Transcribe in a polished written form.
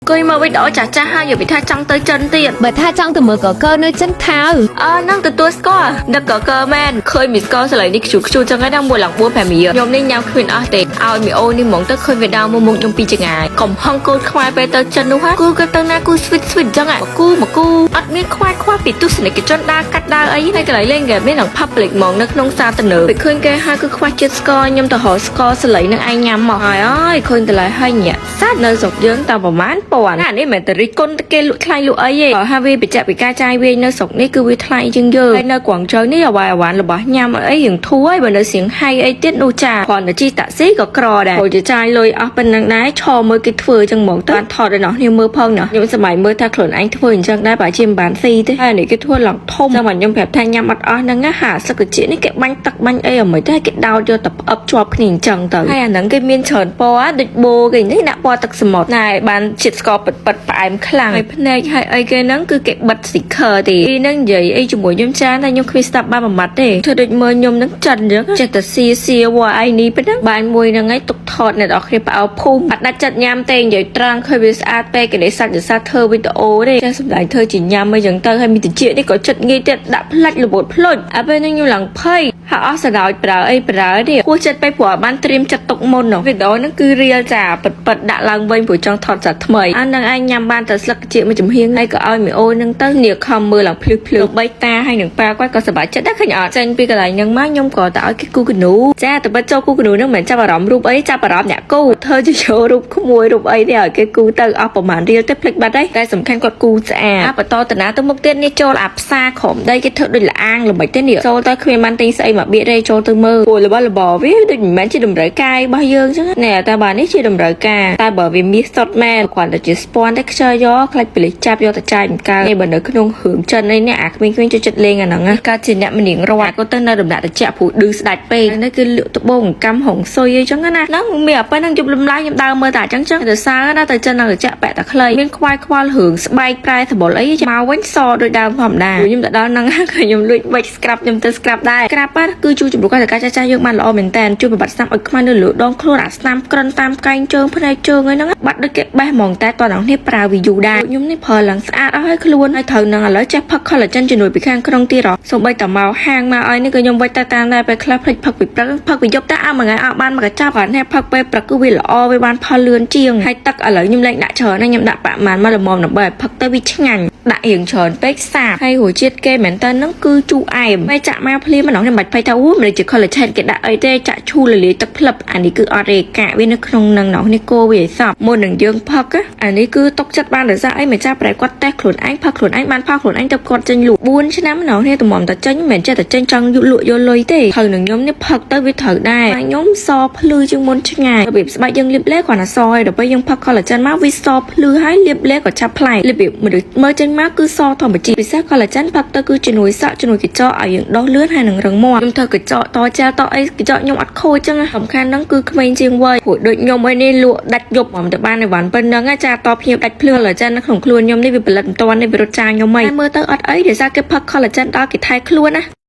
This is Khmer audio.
អង្គុយមើលវីដេអូចាស់ចាស់ហើយយកពីថាចង់ទៅចិនទៀត បើថាចង់ទៅមើលកកនៅចិនថាវ អឺនឹងទទួលស្គាល់ដឹកកកមែនឃើញមីស្ករសលៃនេះខ្ជូខ្ជូចឹងហើយដល់មួយឡើង4 5រៀលខ្ញុំនេះញ៉ាំគ្មានអស់ទេឲ្យមីអូនេះហ្មងទៅឃើញវាដើរមកមុខខ្ញុំពីចងាយកំហឹងកូនខ្វែពេលទៅចិននោះហ่ะគូក៏ទៅណាគូស្វីតស្វីតចឹងហ่ะមកគូមកគូអត់មានខ្វាយខ្វល់ពីទស្សនិកជនដើរកាត់ដើរអីហើយកន្លែងលេងហ្គេមនេះនឹង public ហ្មងនៅក្នុងសាទំនើបពេលឃើញគេហើយគឺខ្វះជាតិស្ករខ្ញុំទៅរកស្ករសលៃនឹងឯងញ៉ាំមកហើយអើយឃើញតម្លៃហើយញាក់សាច់នៅស្រុកយើងតែប្រហែលពាន់ណានេះមិនមែនតែរិះគន់គេលក់ថ្លៃលក់អីទេបើថាវាបញ្ជាក់ពីការចាយវាយនៅស្រុកនេះគឺវាថ្លៃជាងយើងហើយនៅកួងជើនេះអ្វីអ្វានរបស់ញ៉ាំអីរៀងធូរហើយបើនៅសៀងហៃអីទៀតនោះចាគ្រាន់តែជិះតាក់ស៊ីក៏ក្រដែរព្រោះจะចាយលុយអស់ប៉ុណ្្នឹងដែរឈរមើលគេធ្វើចឹងហ្មងទៅបានថតឲ្យអ្នកគ្នាមើលផងណាខ្ញុំសម័យមើលថាខ្លួនឯងធ្វើអញ្ចឹងដែរបើជាមិនបានស៊ីទេហើយនេះគេធ្វើឡើងធំចាំបាទខ្ញុំប្រាប់ថាញ៉ាំអត់អស់ហ្នឹងណាហាសឹកជានេះគេបាញ់ទឹកបាញ់អីអ្មិនទេគេដោតយកទៅផ្អឹបជាប់គ្នាអញ្ចឹងទៅហើយអាហ្នឹងគេមានច្រើនពណ៌ដូចបូគេនេះដាក់ពណ៌ទឹកសមុទ្រណែបានជាតិស្ករពិតពិតផ្អែមខ្លាំងហើយភ្នែកហើយអីគេហ្នឹងគឺគេបិទ sticker ទេពីហ្នឹងនិយាយអីជាមួយខ្ញុំច្រើនតែខ្ញុំគ្មានស្ដាប់បានមួយម៉ាត់ទេធ្វើដូចមើលខ្ញុំហ្នឹងចិនអញ្ចឹងចេះតែស៊ីស៊ីវ៉ាអីនេះប៉ុណ្ណឹងបានមួយហ្នឹងឯងទុកថតអ្នកនរគ្នាផ្អើលភូមិអត់ដាច់ចិត្តញ៉ាំទេនិយាយត្រង់ឃើញវាស្អាតពេកគេនេះសាច់សាធ្វើវីដេអូទេចេះសម្ដែងធ្វើជាញ៉ាំអីចឹងទៅហើយមានតិចនេះក៏ចិត្តងាយទៀតដាក់ផ្លាច់របូតផ្លុចអាពេលនេះខ្ញុំឡើងភ័យហើយអស់សរោចប្រើអីប្រើនេះគួរចិត្តពេកព្រោះបានត្រៀមចិត្តទុកមុននោះវីដេអូហ្នឹងគឺរៀលចាពិតពិតដាក់ឡើងវិញព្រោះចង់ថតសាថ្មីអានឹងឯងញ៉ាំបានតែស្លឹកជាមួយចំហៀងហើយក៏ឲ្យមីអូនហ្នឹងទៅនាខំមើលឡើងភ្លឺភ្លឺបីតាហើយនឹងប៉ាគាត់ក៏សប្បាយចិត្តដែរឃើញអត់ចេញពីកន្លែងហ្នឹងមកខ្ញុំក៏ទៅឲ្យគេគូកនូចាតែបើចូលគូកនូហ្នឹងមិនមែនចាប់អារម្មណ៍រូបអីចាប់អារម្មណ៍អ្នកគូធ្វើជាចូលរូបក្មួយរូបអីទេឲ្យគេគូទៅអស់ប្រហែលរៀលទេភ្លេចបាត់ហើយតែសំខាន់គាត់គូស្អាតអាបន្តតាណាទៅមុខទៀតនេះចូលអាផ្សារក្រោមដីគេធ្វើដូចលាងល្មិចទេនេះចូលទៅគ្មានបានទិញស្អីមកបៀតទេចូលទៅមើលព្រោះរបស់របរវាដូចមិនមែនជាតម្រូវការរបស់យើងចឹងណែតែបើនេះជាតម្រូវការតែបើវាមាសសុតមែនគ្រាន់តែជាស្ពាន់តែខ្ជិលយកខ្លាចប៉ូលីសចាប់យកទៅចាយមិនកើតនេះបើនៅក្នុងរឿងចិនអីនេះអាក្មេងៗចូលចិត្តលេងអាហ្នឹងណាកើតជាអ្នកមនាងរត់ក៏ទៅនៅដំណាក់ត្រជាក់ព្រោះឌឺស្ដាច់ពេកនេះគឺលក់ត្បូងកម្មហុងស៊ុយអីចឹងណាហ្នឹងមានអាប៉ុណ្្នឹងយប់លំឡាយខ្ញុំដើរមើលតែអញ្ចឹងចឹងទៅសើណាទៅចិននៅត្រជាក់បែកតែខ្លីមានខ្វាយខ្វល់រឿងស្បែកប្រែសម្បុរអីមកវិញសដោយដើមធម្មតាខ្ញុំទៅដល់ហ្នឹងខ្ញុំលួចវិច scrub ខ្ញុំទៅ scrub ដែរ scrub គឺជួយជំរុញការចាស់ចាស់យើងបានល្អមែនតើជួយបំបត្តិស្នាមឲ្យខ្មៅនៅលើដងខ្លួនអាស្នាមក្រិនតាមកែងជើងភ្នែកជើងអីហ្នឹងបាត់ដូចគេបេះហ្មងតែតោះនេះប្រើវីយូដែរខ្ញុំនេះប្រើឡើងស្អាតអស់ហើយខ្លួនហើយត្រូវនឹងឥឡូវចេះផឹក collagen ជំនួយពីខាងក្នុងទៀតហ៎សូម្បីតែមកហាងមកអីនេះក៏ខ្ញុំវិចតែតាមដែរពេលខ្លះភ្លេចផឹកពីព្រឹកផឹកពីយប់តែអើមួយថ្ងៃអត់បានមកកញ្ចប់គាត់នេះផឹកពេលព្រឹកគឺវាល្អវាបានផលលឿនជាងហើយទឹកឥឡូវខ្ញុំលែងដាក់ច្រើនណាខ្ញុំដាក់ប្រមាណមកល្មមដើម្បីឲ្យផឹកទៅវាឆ្ងាញ់ដាក់រៀងច្រើនពេកសាបហើយរសជាតិគេមែនតើហ្នឹងគឺជូរអែមពេលចាក់មកភ្លាមម្ដងខ្ញុំមិនបាច់ភ័យថាអូមិនជា collagen គេដាក់អីទេចាក់ឈូរលាយទឹកផ្លឹបអានេះគឺអត់ទេកាកវានៅក្នុងនឹងណោះនេះគោវាឲ្យសពមុននឹងយើងផឹកអានេះគឺຕົកចិត្តបានដោយសារអីម្ចាស់ប្រែគាត់តេស្តខ្លួនឯងផឹកខ្លួនឯងបានផឹកខ្លួនឯងទៅគាត់ចេញលក់4ឆ្នាំម្ដងនេះតម្រាំតែចេញមិនមែនចេះតែចេញចង់លក់យកលុយទេត្រូវនឹងខ្ញុំនេះផឹកទៅវាត្រូវដែរខ្ញុំសភ្លឺជាងមុនឆ្ងាយរបៀបស្បែកយើងលាបលេគ្រាន់តែសហើយដល់ពេលយើងផឹក collagen មកវាសភ្លឺហើយលាបលេក៏ឆាប់ប្លែករបៀបមនុស្សមើលចេញមកគឺសធម្មជាតិពិសេស collagen ផឹកទៅគឺជំនួយសក់ជំនួយកញ្ចក់ឲ្យយើងដុះលឿនហើយនឹងរឹងមាំខ្ញុំធ្វើកញ្ចក់តចែលតអីកញ្ចក់ខ្ញុំអត់ខូចចឹងសំខាន់ហ្នឹងគឺក្មេងជាងវ័យព្រោះដូចខ្ញុំអីនេះលក់ដាច់យប់ហ្មងទៅបានអីវ៉ាន់ប៉ុណ្ណឹងចាតភ្ញៀវដាច់ភ្លឺ collagen នៅក្នុងខ្លួនខ្ញុំនេះវាផលិតមិនតាន់នេះវារត់ចាខ្ញុំហីមើលទៅអត់អីដោយសារគេផឹក collagen ដល់គេថែខ្លួនណា។